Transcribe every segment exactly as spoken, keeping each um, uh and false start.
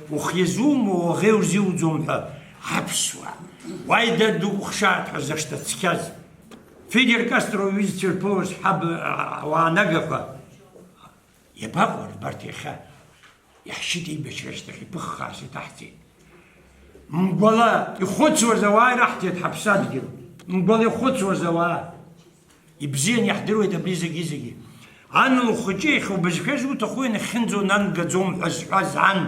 Ухы иазумуа уаӷеи узиуӡом ҳәа аԥсуаа. Уааи, дад, дукәыхшааит ҳәа зашҭа цқьаз. Фидель Кастро иҩызцәа ирԥылоз ҳаб-, ауаа нагақәа. Иабаҟоу арбарҭ иахьа? Иаҳшьит еибашьра ашьҭахь, иԥыххааса иҭаҳҵеит. Мгәала ихәыцуаз ауаа ираҳҭеит ҳаԥсадгьыл. Мгәала ихәыцуаз ауаа. Ибзиан иаҳдыруеит абри зегьы-зегьы. Ан лхәыҷы иахьа убызшәа зуҭаху ианахьынӡо нангаӡом ҳәа зҳәаз ан,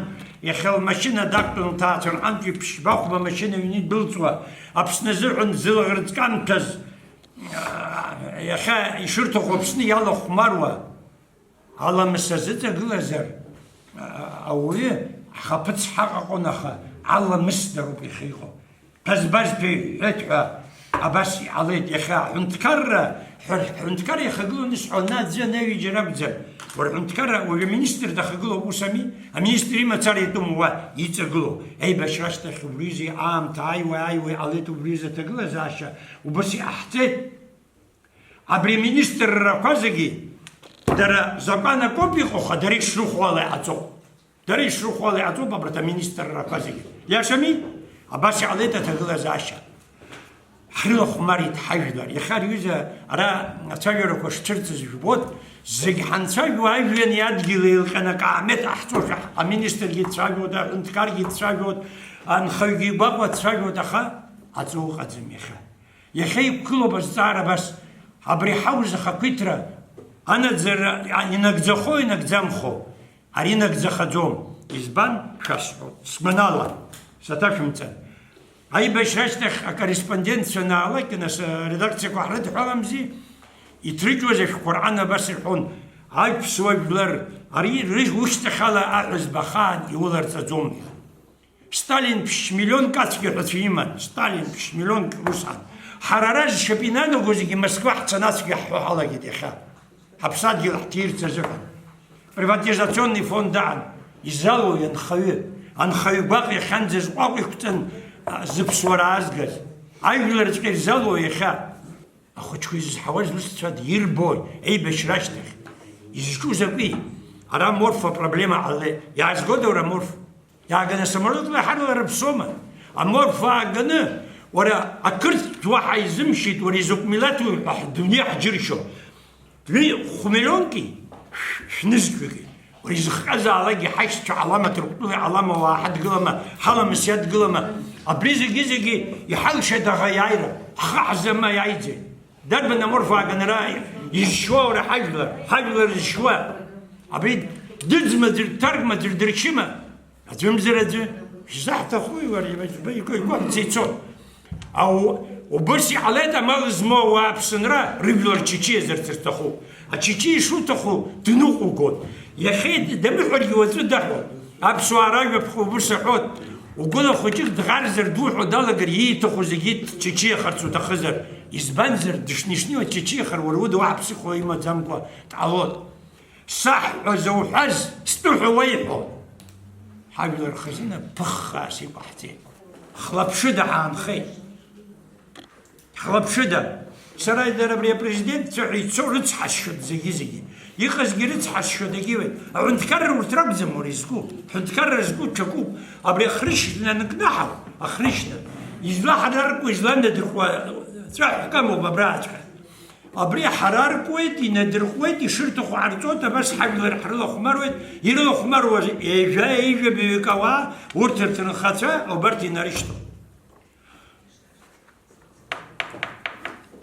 иахьа лмашьына дақәтәан лҭаацәа рҟынтәи ԥшьба-хәба машьына ҩны идәылҵуа, Аԥсны азыҳәан зылаӷырӡ камҭәаз, иахьа ишырҭаху Аԥсны иалахәмаруа, аламыс азыҵагылазар, а-, ауаҩы ҳхаԥыц ҳаҟаҟон, аха аламысдароуп иахьа иҟоу. Ԥазбазҭәеи ҳәеит ҳәа абас иҟалеит иахьа аҳәынҭқарра, ҳәа-, ҳәынҭқарра иахагыланы исҳәо, ана аӡәы ана ҩыџьа ракәӡам. Уара аҳәынҭқарра, уажәы аминистр дахагылоуп, ус ами? Аминистр имацара иатәым уа иҵагылоу. Аибашьра ашьҭахь убри изы аамҭа ааиуа, ааиуа иҟалеит убри изы аҭагылазаашьа, убас иҟаҳҵеит. Абри аминистррақәа зегьы дара закәанак ауп иҟоу, аха дара ишрыхәо ала иҟаҵоуп. Дара ишрыхәо ала иҟаҵоуп абарҭ аминистррақәа зегьы. Иашами? Абас иҟалеит аҭагылазаашьа. Ҳрылахәмарит ҳажәлар. Иахьа рҩыза ара ацәажәарақәа шцәырҵыз жәбоит, зегь ҳанцәажәо ажәҩани адгьыли еилҟьаны акаамеҭ ҟаҳҵошәа, аминистргьы дцәажәоит, аҳәынҭқаргьы дцәажәоит, анхаҩгьы игәаҟуа дцәажәоит, аха аҵа ыҟаӡам иахьа. Иахьа иқәгылоуп азҵаара абас, абри ҳауза ахақәиҭра анаӡара инагӡахо, инагӡамхо, ари нагӡахаӡом. Избан? Шәасҳәоит. Сгәанала, саҭашәымҵан. Аибашьра ашьҭахь акорреспондентцәа анаалак, нас аредакциақәа ҳрыдҳәаламзи, иҭрыжьуаз ашәҟәы рҟан абас ирҳәон, аԥсуа жәлар, ари рыжь-, ушьҭахьала аҳәызба ахаан иуларҵаӡом ҳәа. Сталин ԥшь-миллионк ацәгьа ҳәа цәа иман, Сталин ԥшь-миллионк усҟан. Ҳара ара зшьапы инанаго зегьы Москва ҳцаны ацәгьа ҳҳәо ҳалагеит иахьа. Ҳаԥсадгьыл ҳҭирц азыҳәан. Приватизационный фонд аан, изалои анхаҩы? Анхаҩы гәаҟ иахьанӡа зҟәаҟә иқәҵан, а, зыԥсуара аазгаз. Ажәларҵәҟьа ирзалои иахьа? Ахәыҷқәа изызҳауаз лысцәа ирбои, еибашьра ашьҭахь? Изҿу закәи? Ара Морфа проблема ҟалеит. Иаазгода уара Морф? Иааганы самолиотла иҳарлар рыԥсома? Аморф ааганы, уара, ақырҭ уаҳа изымшьит, уара, изакә милаҭ уи ҳәа ҳдунеи ҳџьыршьо. Дунеи хә-миллионки, шә-, шәнызқьҩыки. Уара, изыхҟьазаалакгьы ҳаишьцәа ҟалама, Ҭырқәтәыла иҟалама, уаа ҳадгылама, ҳаламыс иадгылама. Абри зегьы-зегьы иҳалшеит аӷа иааира, ҳхы ҳзама иааиӡеит. Дарбан аморф ааганы ара изшьуа, уара, ҳажәлар, ҳажәлар зшьуа? Абри дыӡма, ӡәыр дҭаркма, ӡәыр дыршьыма? Аӡәымзар аӡәы. Шәзаҳҭахуи, уара, иба-, иба-, иго-, игәамца ицон. Ау-, убырс иҟалеит амал змоу ауаа Аԥсынра рыжәлар чычиазарц рҭахуп. Ачычиа ишуҭаху дныҟәугоит. Иахьа д-, дамыҳәаргьы уаҵәы даҳәоит. Аԥсуаа ражәаԥҟа убырс аҳәоит. Угәыла хәыҷык дӷарзар дуҳәо далагар, ииҭаху зегьы дчычиахарц уҭахызар, избанзар, дышнеи-шнеиуа дчычиахар, уара уда уаҳа ԥсыхәа имаӡамкәа дҟалоит. Саҳ ҳәа зауҳәаз, стәы ҳәа уеиҳәо. Ҳажәлар хазына ԥыххаас иқәаҳҵеит. Хлаԥшыда ҳаанхеит. Ҳлаԥшыда. Сара иара абри апрезидент цәаҳәа ицо рыцҳасшьоит зегьы-зегьы. Иҟазгьы рыцҳасшьоит, егьиуеит. Аҳәынҭқарра урҭ ракәӡам уара изку. Аҳәынҭқарра зку ҽакуп. Абри ахрышьна анкнаҳау, ахрышьна. Излаҳараркуа, изланадыркуа ҵәаҳәк амоуп абраҵәҟьа. Абри ҳараркуеит, инадыркуеит, ишырҭаху ҟарҵоит, абас ҳажәлар ҳрылахәмаруеит, ирылахәмаруа ҩажәа, ҩажәаҩык ауаа, урҭ рҭынхацәа убарҭ инарышьҭоуп.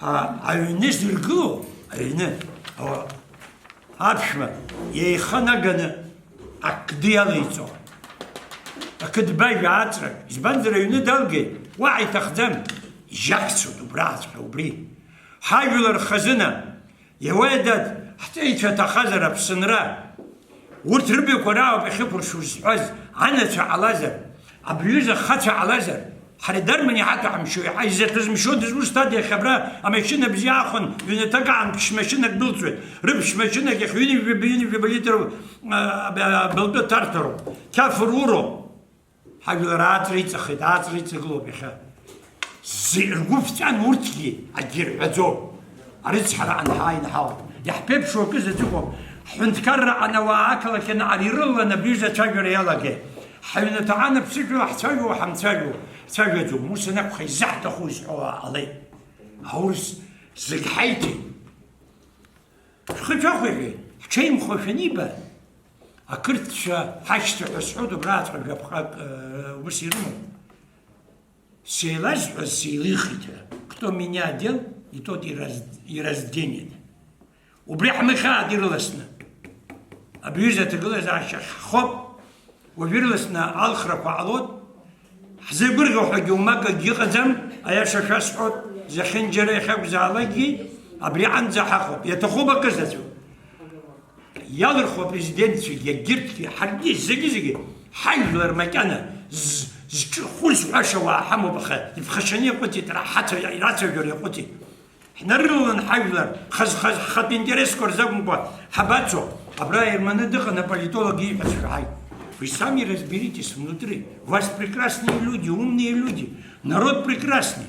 А, аҩны зыргыло, аҩны, а, аԥшәма, еиханаганы ақды иалеиҵо. Ақыдбажә ааҵрак, избанзар, аҩны далгеит, уаҳа иҭахӡам, ижьакцоит убрааҵәҟьа убри. Ҳажәлар хазына, иауеи, дад, ҳҵеицәа ҭахазар Аԥсынра, урҭ рыбаҩқәа раауп иахьықәыршәу зҳәаз, анацәа ҟалазар, абри аҩыза ахацәа ҟалазар, ҳара идарбан иҳаҭәаҳамшьои, ҳа изаҭәазмшьодаз, ус ҭада иахьа абра амашьына бзиа аахәан, ҩнаҭак аан ԥшь-машьынак дәылҵуеит, рыԥшь-машьынак иахьа ҩынҩажәаба, ҩынҩажәаба литр, а, а, а, былтәы ҭарҭәароуп, қьаф руроуп. Ҳажәлар ааҵра иҵахеит, ааҵра иҵагылоуп иахьа. Зегь ргәы ԥҵәан урҭгьы, акгьы рҳәаӡом. Арыцҳара анҳаа инҳауп. Иаҳԥеиԥшу акы заҵәыкоуп. Ҳҳәынҭқарра аҟан ауаа ақалақь анаҟара ирылалан абри аҩыза ацәажәара иалагеит. Ҳаҩнаҭа анаԥсыжәла ҳцәажәо, ҳамцәажәо, ҳцәажәаӡом. Ус анакәха, изаҳҭаху изҳәо ҟалеит. Аурыс зегь ҳаиҭеит. Шәхы шәахәеиҳәеит, ҳҽеимхо шәаниба, ақырҭцәа ҳашьцәа ҳәа сҳәоит, убраҵәҟьа жәаԥҟак, э, ус ирымоуп. Сеилазҳәаз сеилихит ҳәа. Кто меня одел, и тот и раз-, и разденет. Убри ҳмыхьааит ирласны. Абри аҩыза аҭагылазаашьа ҳхоуп. Уажә ирласны алхрақәа ҟалоит. Ҳзеигәырӷьо ҳәагьы умак акгьы ыҟаӡам, аиаша шәасҳәоит, зехьынџьара иахьакәзаалакгьы абри аҟынӡа ҳаҟоуп. Иаҭахуп акы заҵәык. Иалырхуа апрезидентцәагьы, егьырҭгьы, ҳаргьы, зегьы-зегьы ҳажәлар макьана з-, зҿы хәы зҳәаша уаа ҳамоуп, аха иԥхашьаны иаҟәыҵит, ра-, ҳацәа-, ирацәажәар иаҟәыҵит. Ҳнарылалан ҳажәлар, хаз-хаз ҳхатә интересқәа рзы акәымкәа ҳабацо? Абра Ерманы дыҟан, аполитолог ииҳәаз шәаҳаит. Вы сами разберитесь внутри. У вас прекрасные люди, умные люди. Народ прекрасный.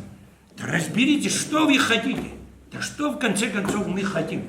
Да разберитесь, что вы хотите. Да что в конце концов мы хотим?